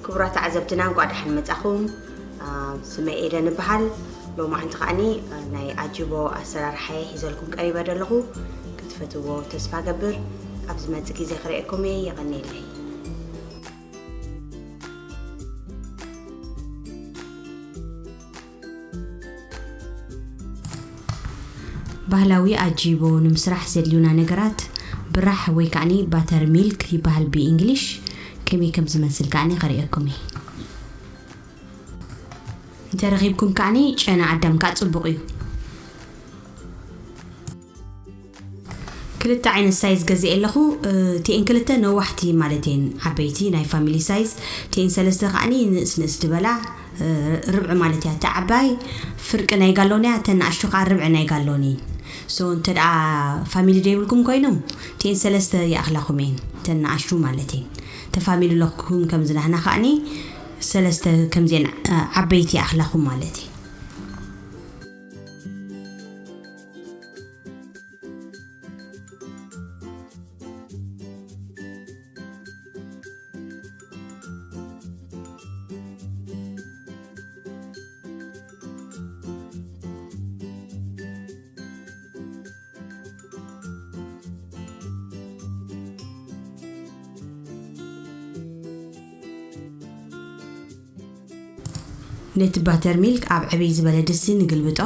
ክቡራት ተዓዘብትና፣ እንኳዕ ደሓን መጻኹም። ስመይ ኤደን እበሃል። ሎማዓንቲ ከዓኒ ናይ ኣጅቦ ኣሰራርሓ ሒዘልኩም ቀሪበ ዘለኹ። ክትፈትዎ ተስፋ ገብር። ኣብ ዝመጽእ ግዜ ክርእየኩም እየ። የቐንየለይ። ባህላዊ ኣጅቦ ንምስራሕ ዘድልዩና ነገራት፣ ብራሕ ወይ ከዓኒ ባተር ሚልክ ይበሃል ብእንግሊሽ። ከመይ ከም ዝመስል ከዓኒ ከርእየኩም እየ። እንተረኺብኩም ከዓኒ ጨና ኣዳም ከዓ ጽቡቕ እዩ። ክልተ ዓይነት ሳይዝ ገዚኤ ኣለኹ። እ፣ ቲኤን ክልተ ነዋሕቲ ማለት እየን፣ ዓበይቲ ናይ ፋሚሊ ሳይዝ። ቲኤን ሰለስተ ከዓኒ ንእስ ንእስ ዝበላ፣ እ፣ ርብዒ ማለት እያ። እታ ዓባይ ፍርቂ ናይ ጋሎን እያ፣ እተን ንኣሽቱ ከዓ ርብዒ ናይ ጋሎን እየን። ሶ፣ እንተ ደኣ ፋሚሊ ደይብልኩም ኮይኖም፣ ቲኤን ሰለስተ ይኣኽላኹም እየን፣ እተን ንኣሽቱ ማለት እየን። እተ ፋሚሊ ኣለኩም ከምዚ ናህና ከዓኒ ሰለስተ ከምዚአን፣ እ፣ ዓበይቲ ይኣኽላኹም ማለት እዩ። ነቲ ባተር ሚልክ ኣብ ዕብይ ዝበለ ድስቲ ንግልብጦ።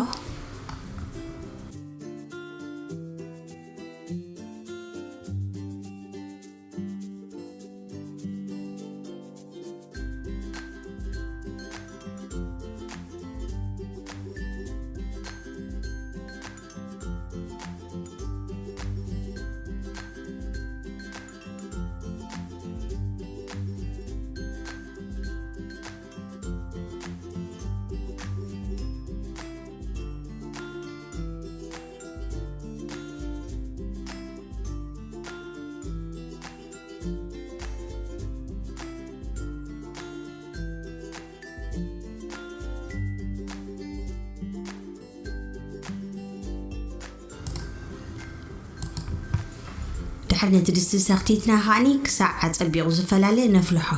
ድሕሪ ነቲ ድስቲ ሰኽቲትና ከዓኒ ክሳዕ ኣጸቢቑ ዝፈላለ ነፍልሖ።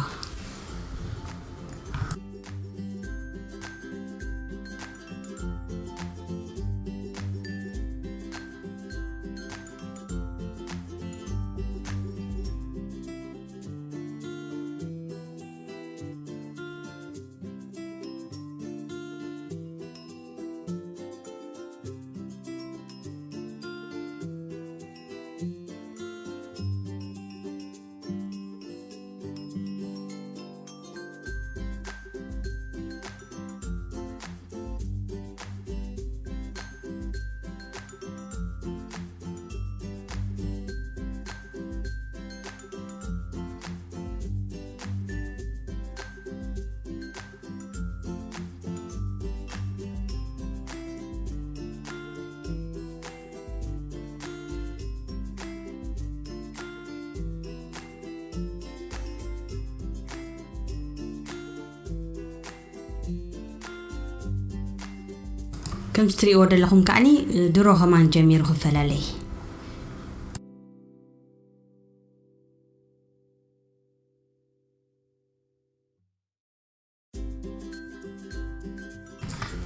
ከምዚ ትርእይዎ ዘለኹም ከዓኒ ድሮ ከማን ጀሚሩ ክፈላለይ።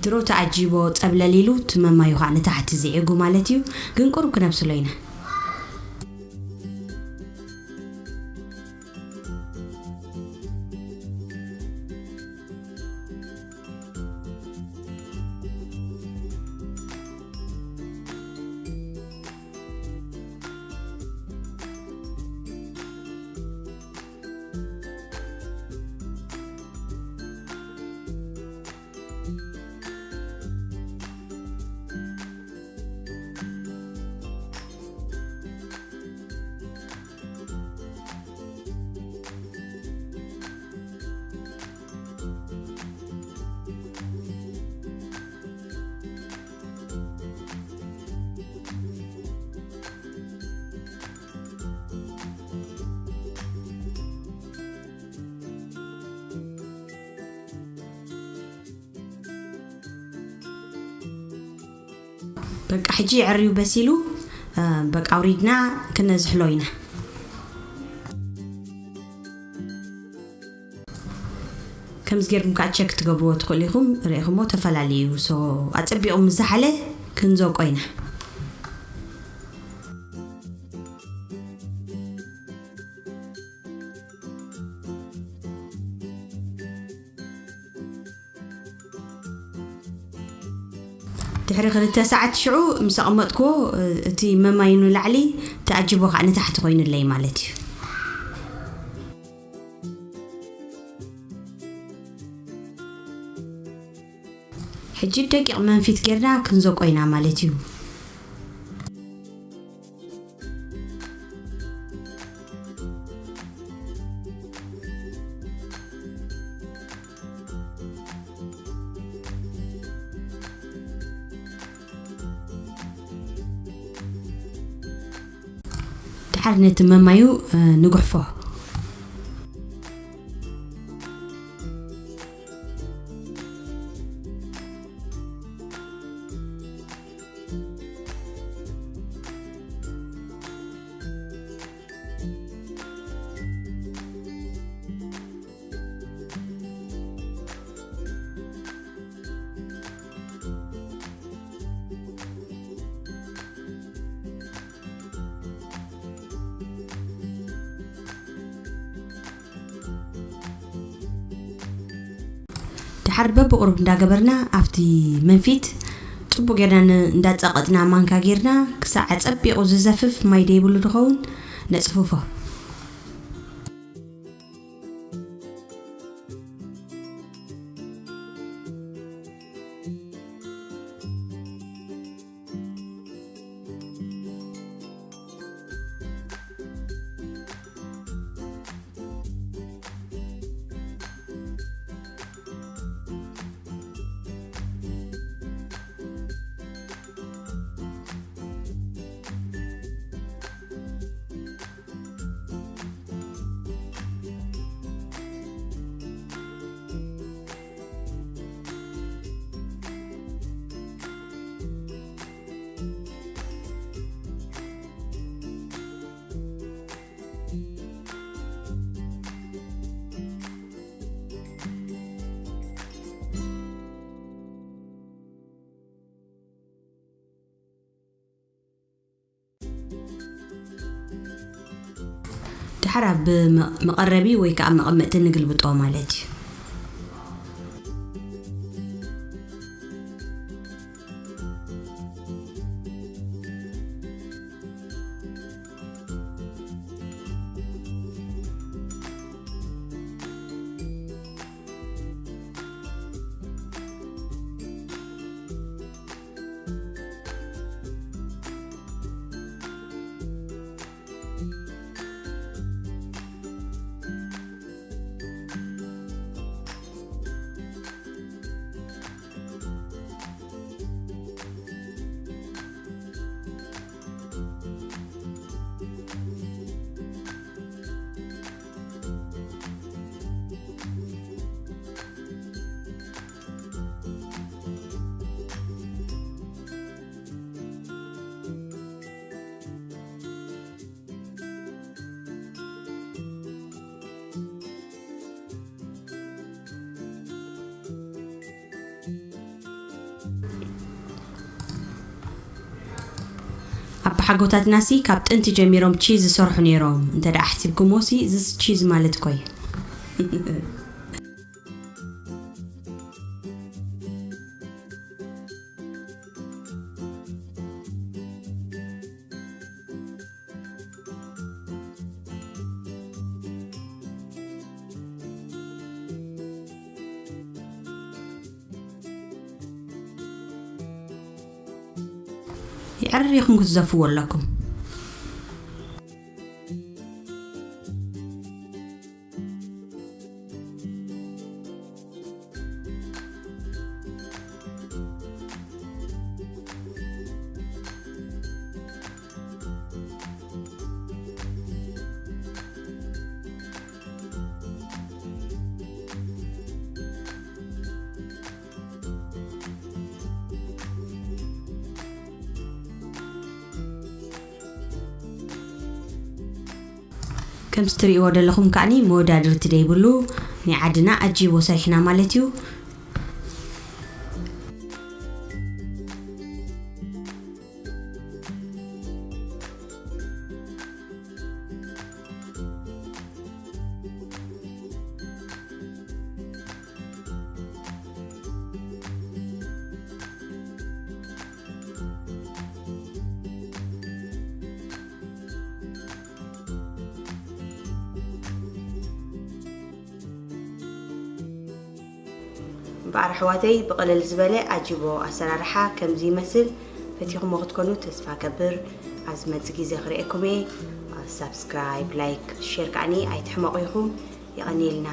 ድሮ ተኣጂቦ ጸብለል ኢሉ፣ እቲ መማዩ ኸኣ ንታሕቲ ዝዒጉ ማለት እዩ። ግን ቁሩብ ክነብስሎ ኢና። በቃ ሕጂ የዕርዩ በሲሉ፣ እ፣ በቃ ኣውሪድና ክነዝሕሎ ኢና። ምስ ጌርኩም ከዓ ቸክ ትገብርዎ ትኽእሉ ኢኹም። ርኢኹሞ ተፈላለዩ። ሶ ኣጸቢቑ ምስ ዝሓለ ክንዘውቆ ኢና። ድሕሪ ክልተ ሰዓት ሽዑ ምስ ኣቐመጥክዎ፣ እቲ መማይ ንላዕሊ፣ እቲ ኣጅቦ ከዓ ንታሕቲ ኮይኑለይ ማለት እዩ። ሕጂ ደቂቕ መንፊት ጌርና ክንዘቆ ኢና ማለት እዩ። ድሓር ነቲ መማዩ፣ እ፣ ንጉሕፎ። ድሓር በብቑሩብ እንዳገበርና ኣብቲ መንፊት ጽቡቕ ጌርና ን-፣ እንዳጸቐጥና ማንካ ጌርና ክሳዕ ኣጸቢቑ ዝዘፍፍ ማይ ደይብሉ ድኸውን ነጽፍፎ። ድሓር ኣብ መ-፣ መቐረቢ ወይ ከዓ መቐመጢ ንግልብጦ ማለት እዩ። ኣባሓጎታትናሲ ካብ ጥንቲ ጀሚሮም ቺዝ ዝሰርሑ ነይሮም። እንተ ደኣ ሓሲብኩሞሲ፣ እዚስ ቺዝ ማለት እኮ እዩ። የዕሪኹም ክትዘፍዎ ኣለኩም። ከምዚ ትርእይዎ ዘለኹም ከዓኒ መወዳድርቲ ደይብሉ፣ ናይ ዓድና ኣጂቦ ሰሪሕና ማለት እዩ። እምበኣር ኣሕዋተይ፣ ብቐለል ዝበለ ኣጅቦ ኣሰራርሓ ከምዚ ይመስል። ፈቲኹሞ ክትኮኑ ተስፋ ገብር። ኣብ ዝመጽእ ግዜ ክርእየኩም እየ። ሳብስክራይብ፣ ላይክ፣ ሼር ከዓኒ ኣይትሕመቑ ኢኹም። የቐንየልና።